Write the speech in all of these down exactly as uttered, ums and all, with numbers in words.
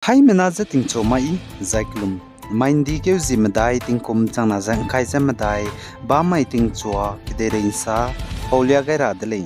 Haimena ze tingchu mai, zai kelum. Mai ’ndi keu zi medai tingkum changna ze ’ngkai ze medai, ba mai tingchua kedeirei ’nsa paulia gai ra de lei.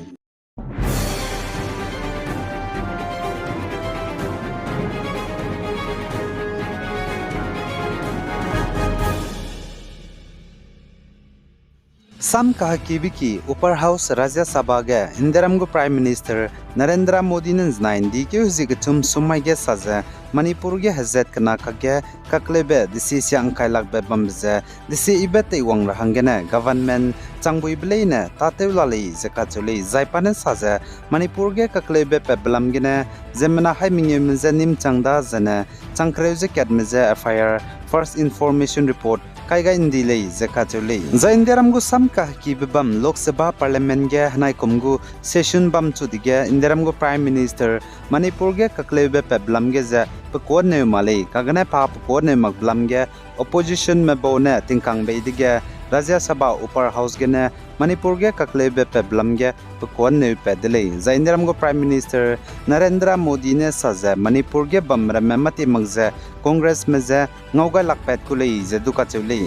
Sam kahekibe ki Upper House Rajya Sabha ge Indiaram gu Prime Minister Narendra Modi ne ’nzenai ’ndi keu hezie kechum sum mai ge sa ze Manipur ge hezat kena kakge kakleube desie sia ’ngkai lakbe bambe ze desie yibe teiwang ra hanggene government changbuibe leine tâtew la lei ze kacheu lei. Zai pa ne sa ze Manipur ge kakleube patbe lam gene ziemmena hai mengeume je nîm chang da zene chang kereu ze katme je F I R, First Information Report, kai gai ’ndi lei ze kacheu lei. Zai Indiaram gu sam kahekibe bam Lok Sabha Parliament ge henaikum gu session bam chu dege Indiaram gu Prime Minister Manipur ge kakleube patbe lam ge ze pekuâ ’nneu mak lei, kagene pa pekuâ ’nneu makbe lam ge oppositionme bau ne tingkang bei dege Rajya Sabha Upper House gene Manipur ge kakleube patbe lam ge pekuâ ’nneu pat de lei. Zai Indiaram gu Prime Minister Narendra Modi ne sa ze Manipur ge bamramme mâti mak ze Congressme je ngau gai lakpat ku lei ze du kacheu lei.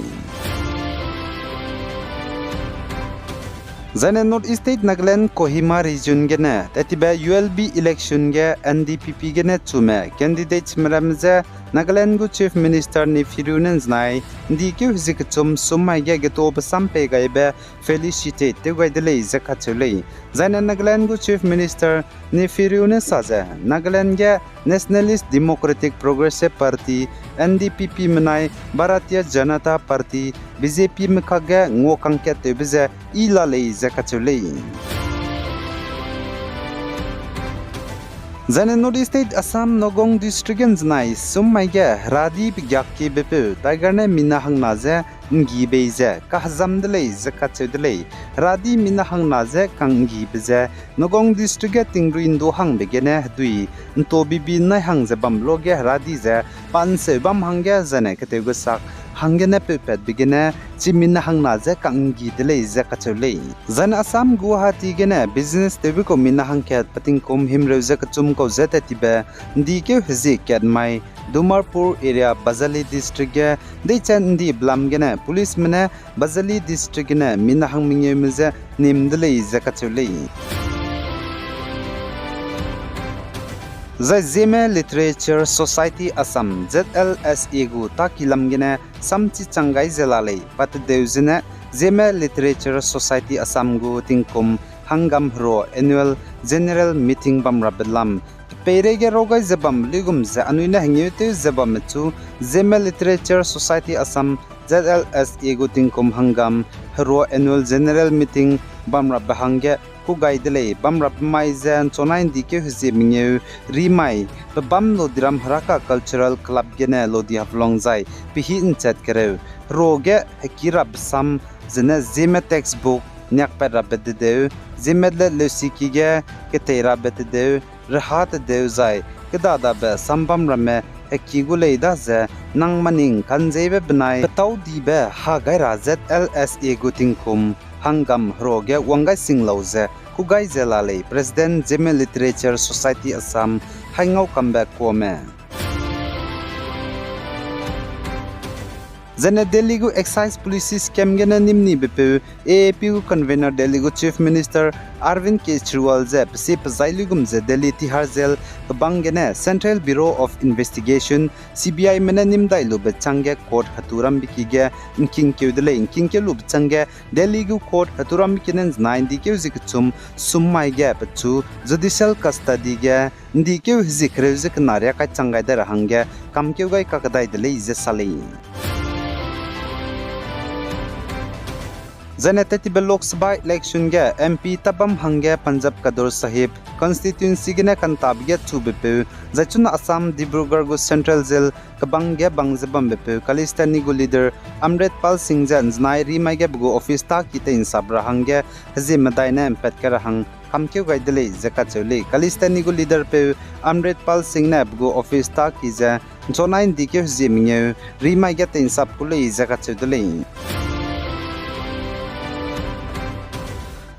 Zaine North East State Nagaland Kohima Region gene tetibe U L B election ge N D P P gene chume candidatesme ramme je Nagaland gu Chief Minister Neiphiu Rio ne ’nzenai ’ndi keu hezie kechum sum mai ge getobe sam pei gaibe felicitate tew gai de lei ze kacheu lei. Zaine Nagaland gu Chief Minister Neiphiu Rio ne sa ze Nagaland ge Nationalist Democratic Progressive Party, N D P P menai Bharatiya Janata Party, B J Pme kakge nguakangkattewbe ze yi la lei ze kacheu lei. Zaine North East State Assam Nagaon District ge ’nzenai sum mai ge heradi pegiak kebepeu tiger ne mina hangna je ’nggi bei ze kahezam de lei ze kacheu de lei. Heradi mina hangna je ka'nggibe ze Nagaon District ge tingrui ’ndu hangbe gene hedui ’nto bibi ’nnai hang ze bam luage heradi ze pa ’nseu bam hangge zaine ketew gesak hanggene peupatbe gene chi mina hangna je ka'nggi de lei ze kacheu lei. Zaine Assam Guwahati gene business tewbe kau mina hangkat petingkum himreu ze kechum kau ze tetibe ’ndi keu hezie kat mai Dumarpur area Bajali District ge deiche ’ndibe lam gene policeme ne Bajali District gene mina hang mengeume je nîm de lei ze kacheu lei. Zai Zeme Literature Society Assam, Z L S A gu taki lam gene samchi chang gai ze la lei, pa tedeu zene Zeme Literature Society Assam gu tingkum hanggam herua annual general meeting bamrabe lam peireige raw gai ze bambe luigum ze anui ne hengeutew ze bamme chu Zeme Literature Society Assam, Z L S A gu tingkum hanggam herua annual general meeting bamrabe hangge ku gai de lei. Bamrabe mai ze ’nchonai ’ndi keu hezie mengeu rimai pe bam Lodiram Heraka Cultural Club gene Lodi Haflong zai pehî ’nchat kereu herua ge hekî rabe sam zene Zeme textbook niakpat rabe tedeu, Zeme let leusiki ge ketei rabe tedeu, reha tedeu zai kedadabe sam bam ramme hekî gu lei daze nang maning kanzeibe benai petâu dibe ha gai ra Z L S A gu tingkum hanggam herua ge wang gai sing lau ze ku gai ze la lei President Zeme Literature Society Assam Haingaukambe Kuame. Zene Delhi gu excise policy scam gene nîm nibepeu A A P gu convener Delhi gu Chief Minister Arvind Kejriwal ze pe sie pe zai luigum ze Delhi Tihar Jail kebang gene Central Bureau of Investigation, C B I me ne nîm dai lube chângge court heturambe ki ge ’ngkingkeu de lei. ’Ngkingkeu lube chângge Delhi gu court heturambe ki ne ’nzenai ’ndi keu zie kechum sum mai ge pechu judicial custody ge ’ndi keu hezie kereu ze kena riâ kai chang gai dai ra hangge kamkeu gai kakdai de lei ze sa lei. Zaine tetibe Lok Sabha election ge M P tabam hangge Punjab Khadur Sahib constituency gene kantabe ge chubepeu, zai chuna Assam Dibrugarh gu Central Jail kebang ge bang ze bambepeu Khalistani gu leader Amritpal Singh ze ’nzenai rimai ge pe gu office tâki tei'nsap ra hangge hezie medai ne ’mpat kai ra hang kamkeu gai de lei ze kacheu lei. Khalistani gu leaderpeu Amritpal Singh ne pe gu office tâki ze ’nchonai ’ndi keu hezie mengeu rimai ge tei'nsap ku lei ze kacheu de lei.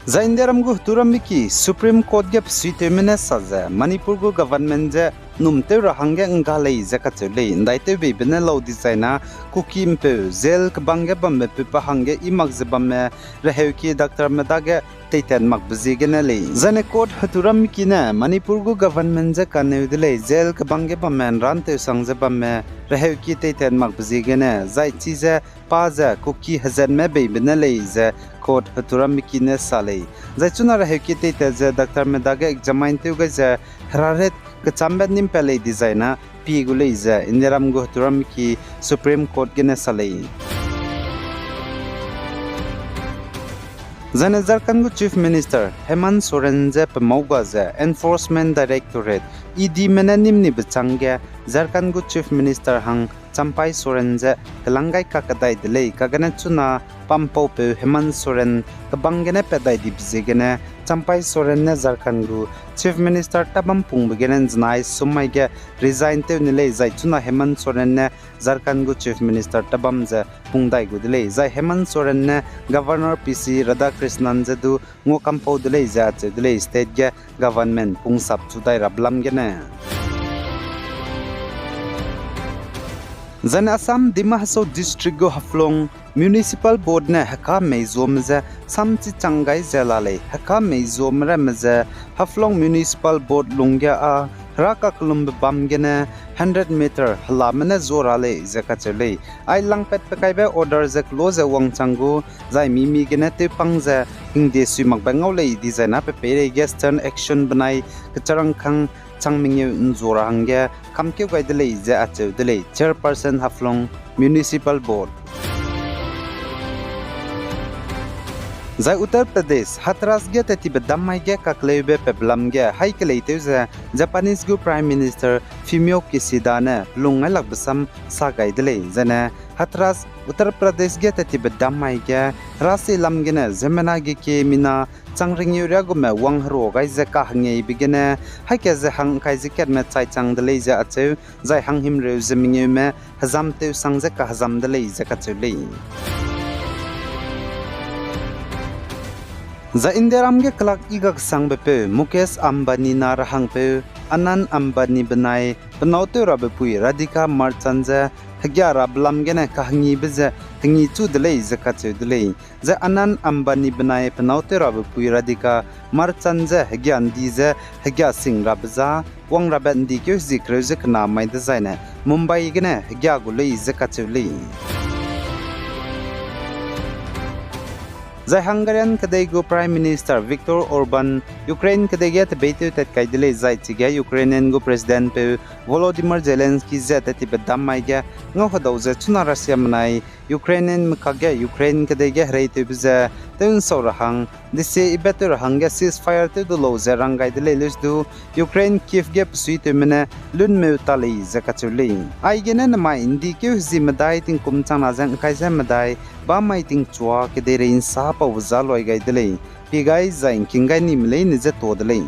Zai Indiaram gu heturambe ki Supreme Court ge pesuitewme ne sa ze Manipur gu government ze num tew ra hangge ’ngga lei ze kacheu lei. ’Ndaitew beibe ne lau dizaina, Kuki ’mpeu jail kebang ge bambe peu pa hangge i mak ze bamme reheuki doctorme dage teitat makbe ziegene lei. Zaine court heturamki ne Manipur gu government je kaneu de lei, jail kebang ge bamme ’nrantewsang ze bamme reheuki teitat makbe ziegene, zai chize pa ze Kuki hezatme beibe ne lei ze court heturamki ne sa lei. Zai chuna reheuki teitat ze doctorme dage examine tew gai ze heraret kechambe ’nnimpat lei dizaina pie gu lei ze Indiaram gu heturamki Supreme Court gene sa lei. Zaine Jharkhand gu Chief Minister Hemant Soren je pe mâu ga ze Enforcement Directorate, E Dme ne ’nnimnibe chângge Jharkhand gu Chief Minister hang Champai Soren je kelâng gai kakdai de lei, kagene chuna pampaupeu Hemant Soren kebang gene pat dai dibe ziegene Champai Soren ne Jharkhand gu Chief Minister tabam pungbe gene ’nzenai sum mai ge resign tew ne lei, zai chuna Hemant Soren ne Jharkhand gu Chief Minister tabam ze pung dai gu de lei, zai Hemant Soren ne Governor P C Radhakrishnan je du nguakampau de lei ze acheu de lei, state ge government pungsap chu dai rabe lam gene. Zaine Assam Dima Hasao District gu Haflong Municipal Board ne heka mei zuame je samchi chang gai ze la lei. Heka mei zuame ramme ze Haflong Municipal Board lungge â hera kakellumbe bam gene hundred meter helame ne zua ra lei ze kacheu lei. Ai langpatbe kaibe order ze kelo ze wangchang gu, zai mimi gene tewpang ze hingde sui makbe ngau lei dizaina pe peireige stern action benai kecharangkang chang mengeu ’nzua ra hangge kamkeu gai de lei ze acheu de lei Chairperson Haflong Municipal Board. Zai Uttar Pradesh Hathras ge tattibe dam mai ge kakleube pebelam ge haî keleitew ze Japanese gu Prime Minister Fumio Kishida ne pelung ngailakbe sam sa gai de lei. Zaine Hathras Uttar Pradesh ge tattibe dam mai ge herasi lam gene ziemmena ge kie mina chang rengeu riâ gume wang herua gai ze kahengeibe gene haî ka ze hang ’ngkai ze katme chai chang de lei ze acheu, zai hang himreu ze mengeume hezam tewsang ze kahezam de lei ze kacheu lei. Zai Indiaram ge kelak i gaksangbe peu Mukesh Ambani na rehangpeu Anant Ambani benai penâu tew rabe pui Radhika Marchand je hegia rabe lam gene kahengibe ze hengi chu de lei ze kacheu de lei. Zai Anant Ambani benai penâu tew rabe pui Radhika Marchand je hegia ’ndi ze hegia sing rabe za wang rabe ’ndi keu hezie kereu ze kena mai dezaine Mumbai gene hegia gu lei ze kacheu lei. Zai Hungarian kedei gu Prime Minister Viktor Orban Ukraine kedei ge tebeitew tat kai de lei, zai chige Ukrainian gu President peu Volodymyr Zelensky je tattibe dam mai ge ngau hedau ze chuna Russiamenai Ukrainianme kakge Ukraine kedei ge hereitewbe ze tew ’nsau ra hang, desie ibe tew ra hangge ceasefire tew du lau ze rang gai de lei leusedu, Ukraine Kyiv ge besuitewme ne lunmeu ta lei ze kacheu lei. Aigene nemai ’ndi keu hezie medai tingkum changna ze ’ngkai ze medai bam mai tingchua kedeirei ’nsa paube za loi gai de lei. Pie gai zai ’ngking gai nime leine je ta de lei.